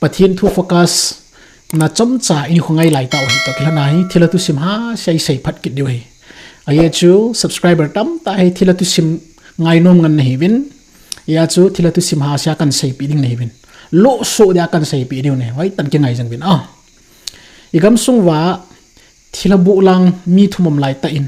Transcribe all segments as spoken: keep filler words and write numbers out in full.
Pathen thu focus na chomcha in khongai lai tau hi toh kilhona hi thilha thusim hahsa isei phat kit diu hi. Ajeh chu subscriber tamtah hi thilha thusim ngainom ngen nahiuvin. Ajeh chu thilha thusim hahsa kahin seipeh ding nahiuvin. Lohsoh dia kahin seipeh diu ahi. Hoitah in kingai jeng uvin. Ah. Igamsung uva thilha buh lang mi thum um laitah in,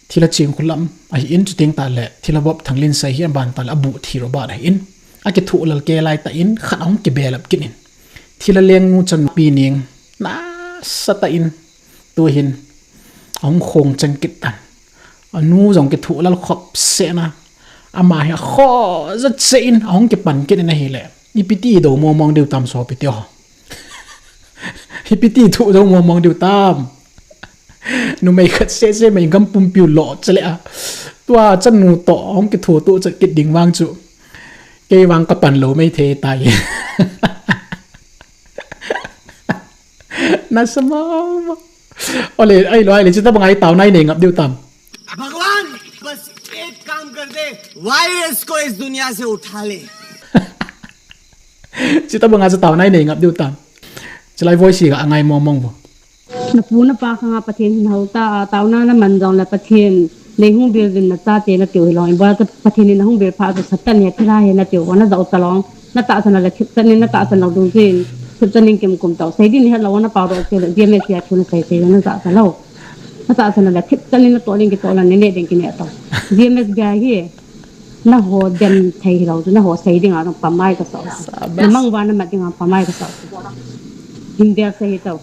thilha Chingkhulam ahin, chuteng tahle thilha Bop Thanglinsei hi aban tahle abuh thil aban ahin, akithoh lal kei laitah in khat ahung kibelap kit in, thilha Lengnu chanpi Ning nasatah in tuhin ahung khong cheng kit tan. Anu jong kithoh lal khop sehna, ama hi akhoh jat seh in ahung kipan kit in ahile, ipi ti dou mongmong diu tam sopite ho. Ipi ti thu dou mongmong diu tam. Numei khat sehseh mai gam pumpiu lo chele a, tua chanu toh ahung kithoh toh chat kit ding vang chu, kei vang kapan lou mai thei tai. Nasa mama. Ole, ahilou ahile, chuti banga hi taona inei ngap diu tam. भगवान, बस एक काम कर दे, वायरस को इस दुनिया से उठा ले। Chuti banga chu taona inei ngap diu tam. Chulai voice hi ka angai mongmong vo. Napu napa khang a Pathen hin hou ta, a taona naman jongle Pathen nei hung bil uvin, nachate natiu hilou. Ibola Pathen in ahung bil phat chu Satan he thilha he natiu, najao talou. Natahsan le thipchan in natahsan lou ding chun, thipchan in kimkum tau. Sei ding nahet lou, napao doh chule, G M S B I thu nasei sei le najah talou. Natahsan le thipchan in natoh ding kitoh le, naneh ding kineh tau. G M S B I hi naho dem thei hilou chu, naho sei dinga jong pamai kasah. Sabas. Namang uva namat dinga pamai kasah. Hin bel sei hi tau.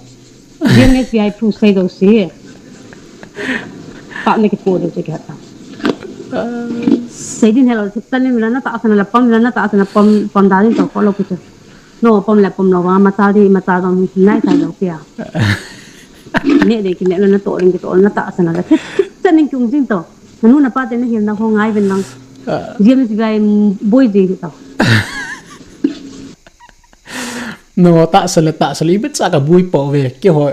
G M S B I thu sei jouse hi, pap nakipoh diu chu kihet tau. Sei ding helou, thipchan in la natahsan le pom, la natahsan le pom, pom da ding tau, kholou pi chu. Napom le pom lou vang, machal ding, machal vang, nai sai lou pia. Neh ding kineh le, natoh ding kitoh le, natahsan le thip, thipchan in kium jing tau. Nanu napa te nahilna ho ngai uvin lang. Ah. G M S B I boi jing hi tau. No, tahsan le, tahsan le, ibit cha kaboi pouve, keiho.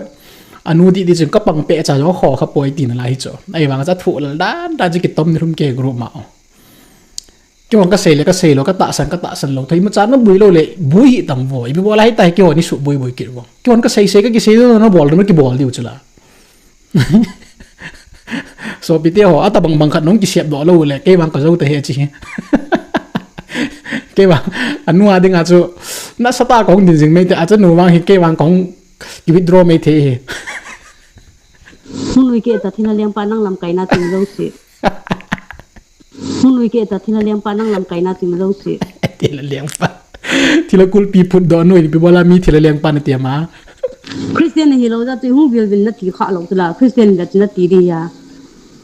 Anu didi chun kapang peh cha jong kho kha poi tina lai hi chu. Ahivang cha thoh lal dan dan chu kitom ni lhum kei group ma. Keiho kasei le kasei lou, katahsan, katahsan lou. Thei ma cha naboi lou le, boi hi tam vo. Ipi bola hita hi keiho ni suboi boi kit vo. Keiho kasei sei kakisei lou, nabol lou, nakibol diu chu la. Sopite ho, atobang bang khat nahung kisep doh lou le, kei vang kajou tahih e chi. Kei vang, anu a dinga chu, nasatah kahung din jing mai te, achanu vang hi kei vang kahung ki withdraw mai thei hi. Hung lui kei ta, thilha lengpa nang lamkaina chim jouse. Hung lui kei ta, thilha lengpa nang lamkaina chim jouse. Thilha lengpa. Thilha kulpi phut doh nu in ipi bola mi thilha lengpa nati ama. Christian nahilou jeh chu hung vil vin nati kha lou chu la. Christian le chu nati di a.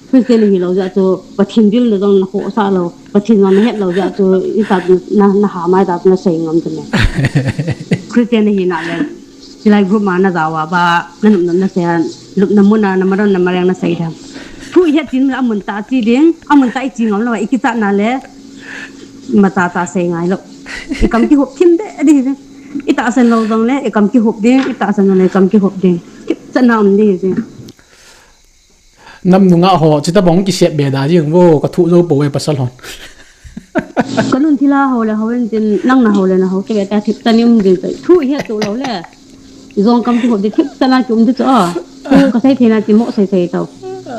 Christian nahilou jeh chu Pathen vil na jong nakhohsah lou. Pathen jong nahet lou jeh chu ita na, naha mai ta chu nasei ngam chu ne. Christian nahina le. Chulai group ma najao uva, nanop nop nasei a, lupna mun a, namaron namareng nasei dam. Thu ihet chin le amun tah chi ding, amun tah ichi ngam lou, ikichat na le, imacha cha sei ngai lou. Ikam kihop thim deh ding. Itahsan lou jong le, ikam kihop ding, itahsan jong le, ikam kihop ding. Kichat na um ding. Nam nungah ho, chuti bang kisep be da jing vo, kathu jou pou e pasal hon. Kanun thilha ho le ho in tin, nang naho le naho, kei be ta thip ta ni um ding tai. Thu ihet to lou le. Jong kam thu hop di thip ta na ki um di chu a. Thu kasei thei na ti mo sei sei tau.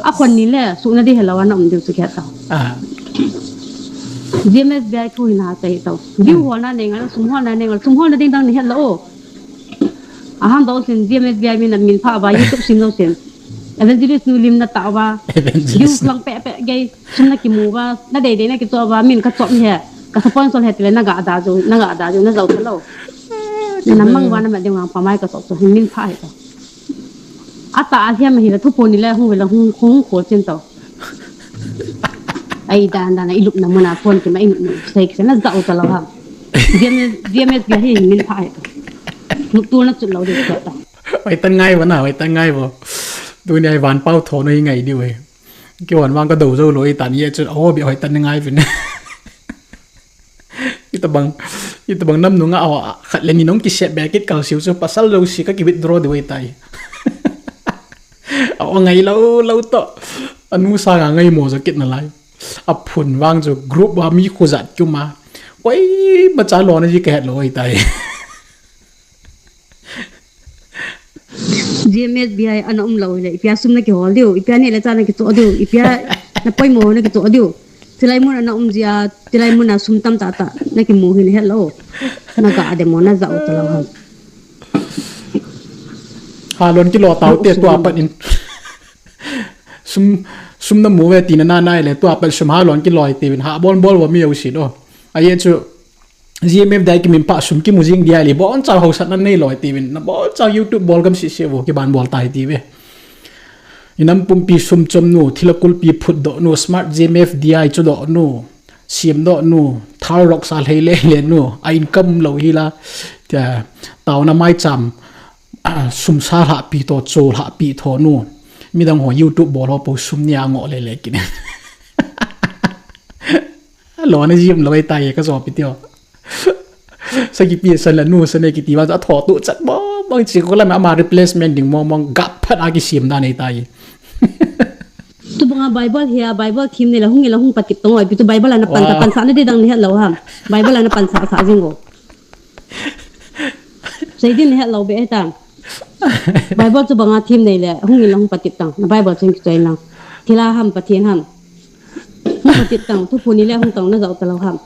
Akhon ni le, suna di helou ana um di chu kihet tau. Ah. G M S B I thu hi nasei tau. Diu hol na nei ngal, sum hol na nei ngal, sum hol na ding dang nahet lou. Aham dou sin G M S B I min a min pha uva YouTube sim lou sin. Evangelist nu lim natah uva. Evangelist. Views lang peh peh gei. Sum nakimu uva. Nadei dei nakicho uva. Min kachop hi. Ka sponsor hi tile naga da jo. Naga da jo. Najou thalou. Namang uva namat ding vang pamai kachop chu. Min pha hi ta. Atah a hiam hi la thupo ni le hung vela hung hung khol chin tau. Ai dan dan ilupna mun a phone kima inut sei kisa najou talou ha. G M S, G M S ga hi min pha hi. Nuptul na chut lou di ta. Hoitah ngai vo na, hoitah ngai vo. Tuni a van pao tho no hi ngai di ve. Kihon vang kadou jou lou itan ye chun, oh, bi hoitah ngai vin. Itabang, itabang nam nungah ho, khat le ni nong kisep be kit kal siu chu, pasal jouse kaki withdraw diu ahitai. Aw, ngai lou, lou toh. Anu sanga ngai mo ja kit nalai. Aphun vang chu group a mi khu jat kiuma. Koimacha lona ji kahet lou ahitai. G M F D I ana um lou hile, ipia sum nakihol diu, ipia neh le chah nakitoh diu, ipia napoimo nakitoh diu. Chulai mun ana um jia, chulai mun a sum tamtah tah nakimu hi nahet lou. Naga adem mo, najah u talou ham. Halon kilo tau te tua pat in. Sum, sum namu ve tina nanai le tua pat sum halon kiloi tiuvin ha bol bol uva mi jousen o. Ahi chu G M F D I kimin phat sum kimu jing dia le boncha haosatna neilou tiuvin, naboncha YouTube bol gam sese uvo kiban bol tai tiuve. Inam pumpi sum chom nu, thilha kulpi phutdoh nu, smart G M F D I chudoh nu, semdoh nu, Thar rock sa lhei le le nu, a income lou hi la, tia, taona maicham, ah, sum sa lhahpi toh, cho lhahpi toh nu, midang ho YouTube bol ho po sum nia ngoh le le kit. Lona jim lou ahitai, ka jopi tio. Sakipi san la nu san e kiti uva, athoh tuh chat mong mong chi ko la ama replacement ding mong mong gap phat a kisem dan ahitai. Chubanga Bible hi a, Bible thim nei la hung in la hung patip tang o, ipi chu Bible ana pan ta, wow, pansah na di dang nahet lou ham. Bible ana pansah sah jing o. Sei din nahet lou be ta. Bible chubanga thim nei le hung in la hung patip tang. Na Bible chun kichoi lang. Thilha ham, Pathen ham. Hung patip tang, thuphon ni le hung tang, najah u talou ham.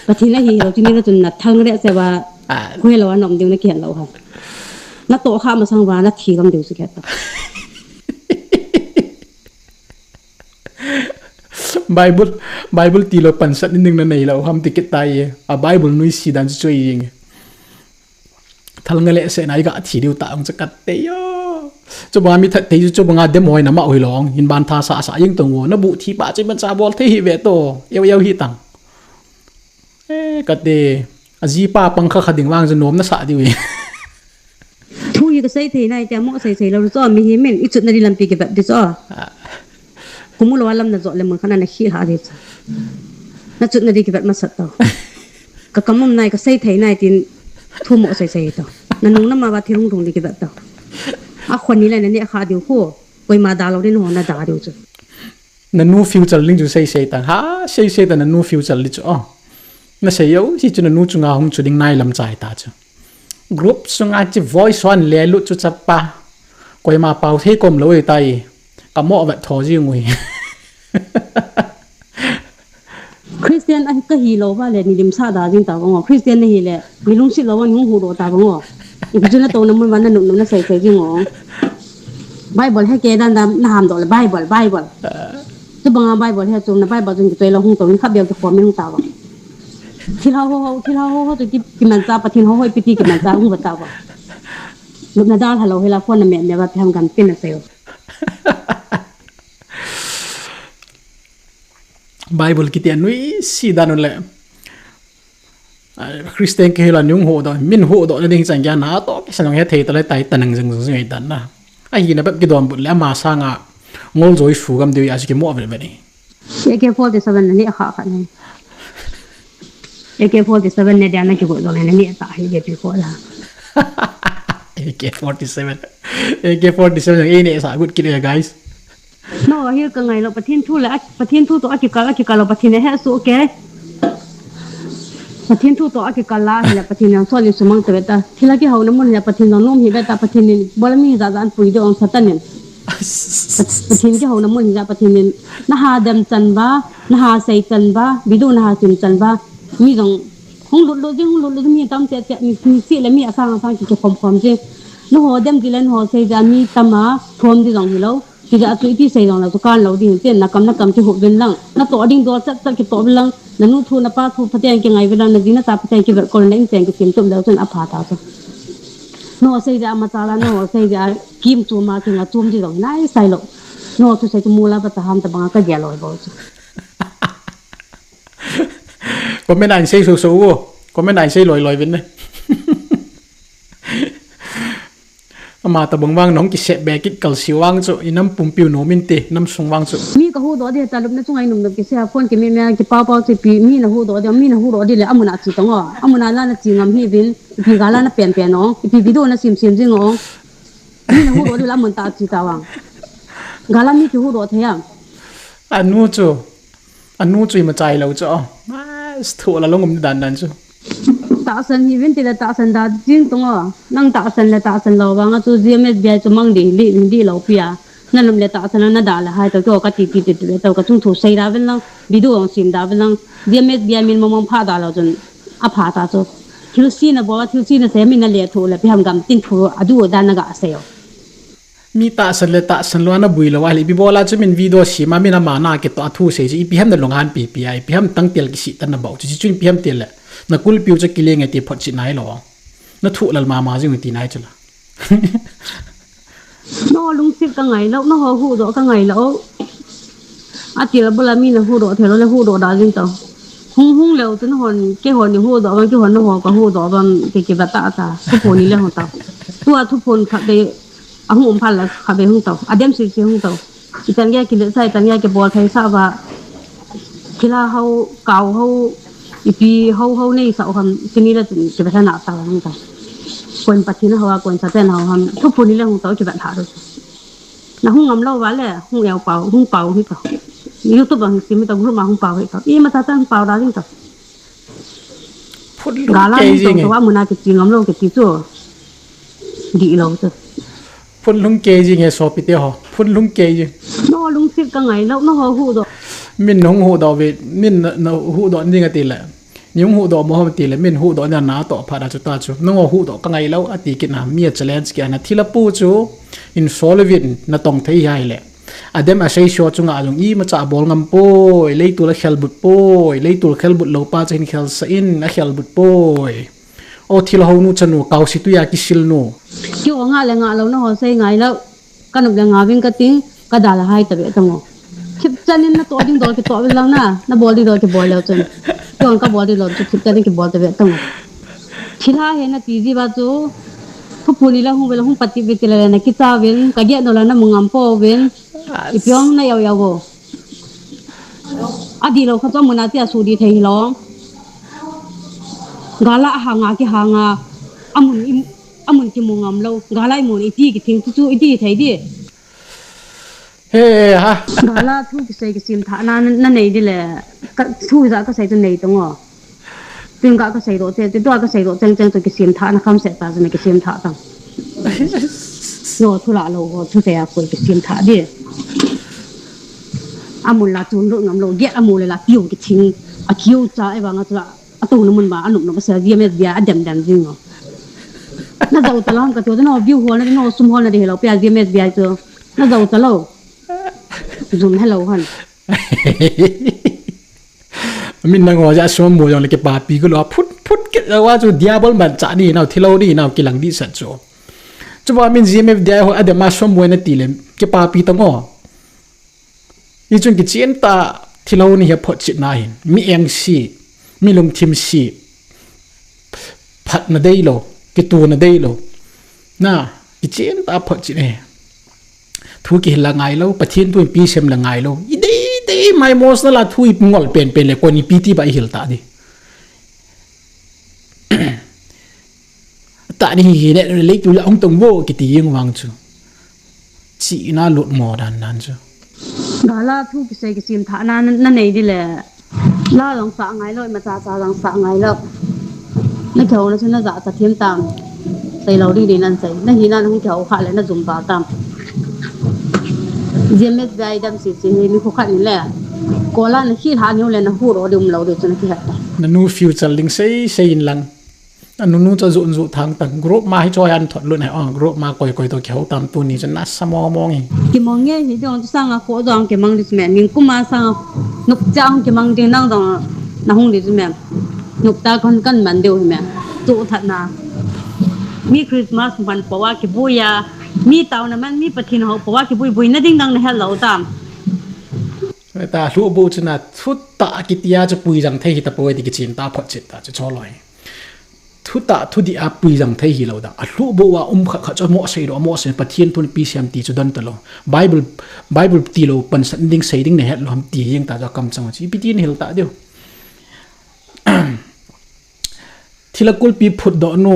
Pathen ahi hilou, tuni na chun na thal ngaleh se uva, ah, koi lou a nom diu nakihen lou ham. Natoh kha masang uva, nathi gam diu chu khet ta. Bible, Bible tilou pansat ni ding nanei lou ham ti kit tai. A Bible nuisi dan chu chu jing. Thal ngaleh se na iga thi diu ta ong chakat te yo. Chubanga mi that te chu chubanga dem hoi na ma hoi long. Hin ban tha sa sa jing tong o. Nabu thi pa chi man cha bol thei hi ve to. Yau yau hi tang. Eh, kate. Ajipa pang kha kha ding vang chu nom nasa diu e. Thu hi kasei thei nai tia mo sei sei lou chu, mihem in ichutna di lampi kivet di chu. Ah. Kumu lou a lam najot le mun khat na nakhih lha di chu. Nachutna di kivet masat tau. Ka kam um nai, kasei thei nai tin thu mo sei sei tau. Nanung nama uva thil hung lhung di kivet tau. Akhon ni le naneh kha diu khu. Koima dalou di naho nada diu chu. Nanu future ding chu sei sei ta. Ha, sei sei ta nanu future di chu. Oh. Nasei jouse chu nanu chunga hung chu ding nai lam chai ta chu. Group sunga chi voice hon le lut chu chapa. Koima pao thei kom lou ahitai. Ka mo vet tho jing u hi. Christian ahi kahi lou va le nilim sa da jing ta vang o. Christian nahi le, mi lungset lou va ni hung huhdoh ta vang o. Ipi chu natouna mun va nanop nop nasei sei jing o. Bible he ke dan dan naham doh le Bible, Bible. Chubanga Bible he chu na Bible chun kichoi lou hung to ni kha bel kikhom hung ta vang. Thilha ho ho, thilha ho ho chu ki, kimancha, Pathen ho ho ipi ti kimancha hung va ta vang. Lupna dalha lou hela phone na me me va pham gam tin nasei o. Bible kiti a nuisi dan u le. Ah, Christian kihi la nung huhdoh, min huhdoh na ding chan kia natoh kisan hung he thei ta le tai ta nang jeng jeng jeng dan na. Ahina bep kidonbut le ama sanga ngol joi su gam diu a chu kimo vet vet ni. A K forty-seven na ni kha kha ni. A K forty-seven ne dia na kigot jong le na ni ta hi le pi ko la. A K forty-seven. A K forty-seven jong ei ne sa gut kit le, guys. No, hi ka ngai lou, Pathen thu le, a, Pathen thu toh akikal, akikal lou, Pathen in ahe soh kei. Pathen thu toh akikal a, hile Pathen in sot le sumang te ve ta. Thilha kihouna mun hile Pathen jong nom hi ve ta, Pathen in bol mi jat jat in pui ding ong Satan in. Pat-, Pathen kihouna mun hile Pathen in. Naha dem chan uva, naha sei chan uva, video naha sim chan uva. Mi jong hung lut lut jing, hung lut lut jing mi tam chet chet, mi, mi chih le mi asang asang ki, kikhom khom jing. Naho dem jing le naho sei jing a mi tam a, thom jing jong hilou. Tijeh a chu iti sei jong le chu kan lou ding, tin na kam na kam kihuh uvin lang. Natoh ding dol chat chat kitoh uvin lang. Nanu thu napa thu phaten kingai uvin lang. Naji nacha phaten kivet kol, na inchen kisem tup leu chun apha ta chu. Naho sei jeh a machal a, naho sei jeh a kim chom a kinga chom jing jong nai sai lou. Naho thusei chu mol a va ta ham tabang a kagel lou bou chu. Comment a hin sei so so o. Comment a hin sei loi loi uvin ne. Ama tabang vang nahung kisep be kit kalsou vang chu, inam pumpiu nom inte, nam sung vang chu. Mi kahuhdoh di ta lupna chunga inum num kisei a phone kimi me a kipao pao chu ipi, mi nahuhdoh di, mi nahuhdoh di le amun a che tang o. Amun a la nache ngam hih uvin, ipi gal a napen pen ong, ipi video nasim sim jing ong. Mi nahuhdoh di le amun tah a che ta vang. Gal a mi kihuhdoh thei am. Anu chu, anu chu ima chai lou chu. Mas thu la long um dan dan chu. Tahsan hih uvin tile tahsan da jing tong o. Nang tahsan le tahsan lou vang a chu G M S B I chu mang di, di, di lou pi a. Na lum le tahsan na da le hai to kio ka ti ti ti ti le to ka chung thu sei da uvin lang. Video ong sim da uvin lang. G M S B I min mong mong pha da lou chun a pha ta chu. Thil si na bol, thil si na sei min na le thu le pi ham gam tin thu a du da na ga sei o. Mi tahsan le tahsan lou ana bui lou a le ipi bol a chu min video sim a min ama na kitoh a thu sei chu ipi ham na lung han pi pi a ipi ham tang tel kisih tan na bou chu chu ipi ham tel le na kulpi u chu kileng e ti phot chi nai lou. Na thu lal mama jing u ti nai chu la. No lungsit ka ngai lou, na ho hu doh ka ngai lou. A ti la bula mi na hu doh thei lou le hu doh da jing tau. Hung hung leu tu na hon ke hon ni hu doh bang ke hon na ho ka hu doh bang ke ke ba ta ta. Thu phon ni le hon tau. Tu a thu phon khat de a hung um phal la khat de hung tau. A dem si si hung tau. I tan ge ki le sai tan ge ke bol thei sa ba. Kila hau kau hau ipi hau hau nei sa ham sini la tin ke ba na ta hung tau. Kon pa tin hau a kon sa ten hau ham. Thu phon ni le hung tau ke ba tha ro. Na hung ngam lou va le, hung eu pau, hung pau hi pau. YouTube ang sim hi to group ma hung pau hi to. I ma ta tan pau da jing to. Phut lung Gala kei hung jing tong e. To wa muna ke chi ngam lou ke ti chu. Di lou chu. Phut lung kei jing e sopi te ho. Phut lung kei jing. No lungsit ka ngai lou, no ho hu doh. Min hung hu doh ve, min na, na hu doh ding ati le. Ni hung hu doh mo ham ti le, min hu doh na na to pha da chu ta chu. Nang hu doh ka ngai lou ati kit na, mi a challenge ki ana thil a pu chu. In solve in na tong thei hai le. A dem a sei sho chu nga jong i ma cha bol ngam poi, leitul a khel but poi, leitul khel but lou pa chu hin khel sa in a khel but poi. O thil ho nu chanu kau si tu ya ki sil nu. Ki o nga le nga lou na ho sei ngai lou. Ka nup le nga vin ka ting, ka da la hai ta ve tang o. Khip chan in na to ding dol ki to ve lang na, na bol ding dol ki bol leu chun. Ki on ka bol ding lou chu khip chan in ki bol ta ve tang o. Thil ha he na ti ji ba chu. Thu phon ni la hung ve la hung pati ve ti la le na ki cha vin, ka ge no la na mu ngam po vin. I piong na yau yau o. A di lou kha chu a mun a ti a su di thei hi lou. Gala a hang a ki hang a. A mun i, a mun ki mu ngam lou. Gala i mun i ti ki thing chu chu i ti thei di. He ha. Gala thu ki sei ki sim tha na, na nei di le. Ka thu za ka sei chu nei tong o. Tin ka ka sei doh che, tin tua ka sei doh cheng cheng chu ki sim tha na kham se ta chu na ki sim tha tang. Yo thu la lou ho thu se a koi ki sim tha di. A mun la chun lo ngam lou, get a mu le la piu ki thing. A kiu cha e vang a chu la. A to na mun ba, a nup nup ba se G M S B I a dem dem jing o. Na zau ta lou ham ka chu no view hol na di no sum hol na di hello pia G M S B I chu. Na zau ta lou. Zum hello han. Min nang ho ja sum mo jong le ke papi ko lou phut phut ke la wa chu diabol man cha ni nau thilou ni nau kilang di sat chu. Chu ba min G M F D I ho a dem a sum mo na ti le ke papi tang o. I chun kichen tah thilou ni hi a photchetna hin, mi engse, mi lungthim se, phatna deilou, kituna deilou. Na, kichen tah a photchet e. Thu kihil la ngailou, Pathen thu in ipi sem la ngailou. I dei dei mai emotional a thu i ngol penpen le kon ipi ti ba i hil ta di. Tah ni hi hi le, leitu la ong tong vo kiti jeng vang chu. Chihna lut mo dan dan chu. Gala thu kisei kisim thahna na, na nei di le. La jong sa ngailou, ima cha cha jong sa ngailou. Na kihou na chu na ja cha thim tam. Sei lou di di nan sei. Na hina na hung kihou kha le na jum val tam. G M F D I dam si si hi ni khu khat ni le. Kola na hi ha ni le na hu ro di um lou di chu na kihet ta. Na nu future ding sei sei in lang. A nunu chu jun ju thang tang group ma hi choi an thot lut he, oh, group ma koi koi to kihou tam tuni chu nasa mong mong hi. Kimong nge hi jong chu sanga kho jong kimang di chu me, ningkum a sanga nup cha hung kimang ding nang jong na hung di chu me. Nup ta kon kan man deu hi me. Chu that na. Mi Christmas man po a kibui a, mi tao na man, mi Pathen hou po a kibui bui na ding dang na hel lou tam. Ta hlu bu chu na thu ta kiti a chu pui jang thei hi ta poi ti kichen ta photchet ta chu choloi. Thutah, thudih a pui jang thei hilou da. A hluh boh a um khat khat chu amo sei lou, amo sei Pathen thun ipi sem ti chu don talou. Bible, Bible tilou pansan ding sei ding nahet lou ham ti jeng ta chu a kamchang chu. Ipi ti nahil ta diu. Thilha kulpi phutdoh nu,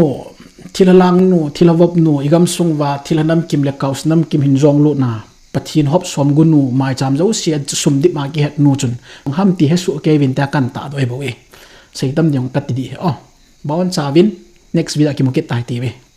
thilha lang nu, thilha vop nu, i gamsung uva, thilha namkim le kaus namkim hin jong lutna. Pathen hop som gu nu, maicham jouse a sum dip a kihet nu chun. Ham ti hesoh kei uvin tia kan tahdoh e bou e. Sei tam ding kati dih e. Oh. Bonchauvin, next video a kimu kit tai tiuve.